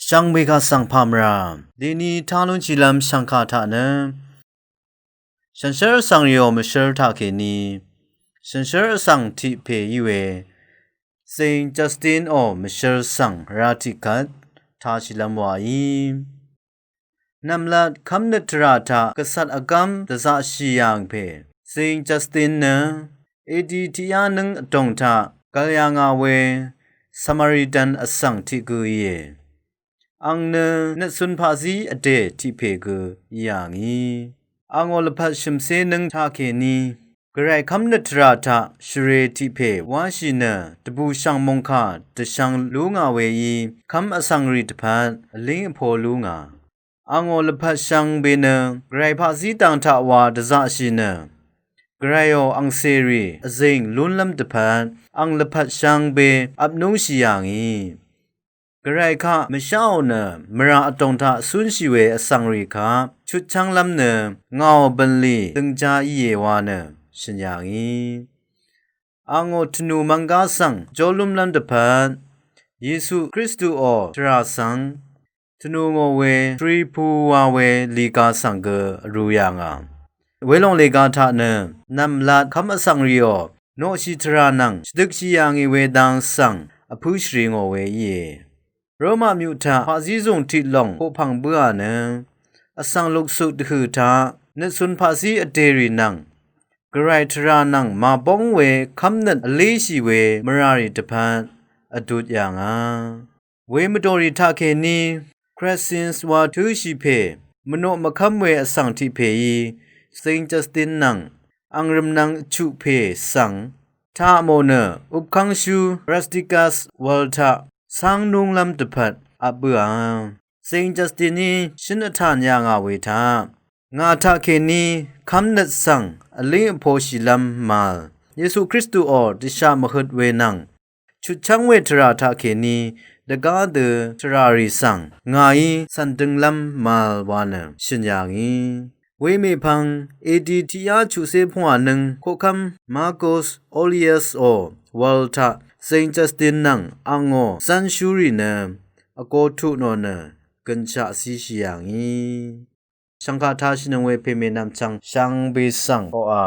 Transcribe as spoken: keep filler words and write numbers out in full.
Shvngbe kaq svng pà mvrà deni tá lúnshìlv́m shv̀ngkà taq nø shànshér vsvng rìò mvshǿr taqkèní shànshér vsvng tiq pè í we Saint Justin ò mvshǿr svng vrá tiqkvt tāshìlv́m wàí. Nv̀mlat kv́mnøt tvrà taq gvcat vgv́m dvzaqshì yà ngì pè Saint Justin nø A D tiqyá nǿng vdòng taq gv̀l yà ngà we Samaritan vsvng tiq gø íe. Àng nø nøtcun paqzí vdè tiq pè gø í yà ngì. Àngò lvpat shø̀mcé nǿng taqkèní Gvray kv́mnøt tvrà taq shvre tiq pè wáshì nø dvbùshv̀ng mòngkà dvshv̄ng lú ngà weí kv́m vsvng rì dvpvt vlíng vpo lú ngà. Àngò lvpat shvngbe nø Gvray paqzí dang taq wa dvzaqshì nø Gvrayò àngcèrì vzìng lúnlv́m dvpvt àng lvpat shvngbe vpnúngshì yà ngì. Gvray kaq mvsháò nø mvrà vdòng taq cúnshì we vsvng rì kaq chutchv́nglv́m nø ngàò bv̀nlì døngjá íe wa nø shø̀n yà ngì. Àngò tvnù mvnggá svng jólúmlv́m dvpvt Yesu Kristuò tvrà svng tvnù ngò we shvri pu wa we lìgā svng gø vrū yà ngà. Welòng lìgā taq nø nv̀mlat kv́m vsvng rìò noqshì tvrà nvng shvdøkshì yà ngì we dang svng vpǿ shvri ngò we íe. Roma myuq taq paqzí zùng tiq lòng koqpv̀ng bǿà nø vsvng luksuk dvhø̀ taq nøtcun paqzí vdèrì nvng Gvray tvrà nvng màbóng we kv́mnøt vléshì we mvràrì dvpvt vdut yà ngà. Wemvdòrì taqkèní Crescens wa tǿshì pè mvnoq mvkv́m we vsvng tiq pèí Saint Justin nvng àng rv̀mnvng vchuq pè svng taq mò nø upkv́ngshú Rusticus wv̄l taq cáng núnglv́m dvpvt vp bǿà. Saint Justin í shǿn vtàn yà ngà we taq ngà taqkèní kv́mnøt svng vlíng vposhìlv́m màvl Yesu Kristuò dvshaq mvhøt we nvng chutchv́ng we tvrà taqkèní dvgá dø tvràrì svng ngàí cv̀n dønglv́m màvl wa nø shø̀n yà ngì. Wemèpvng A D tiqyá chuqcé pvngwà nǿng koqkv́m Marcus Aurelius ò wv̄l taq Saint Justin nvng àngò zv́nshúrì nø vgō tuq nò nø gønshaq císhì yà ngì. Shv̀ngkà tāshìnøng we pèmè nv̀mchvng shvngbe svng oqà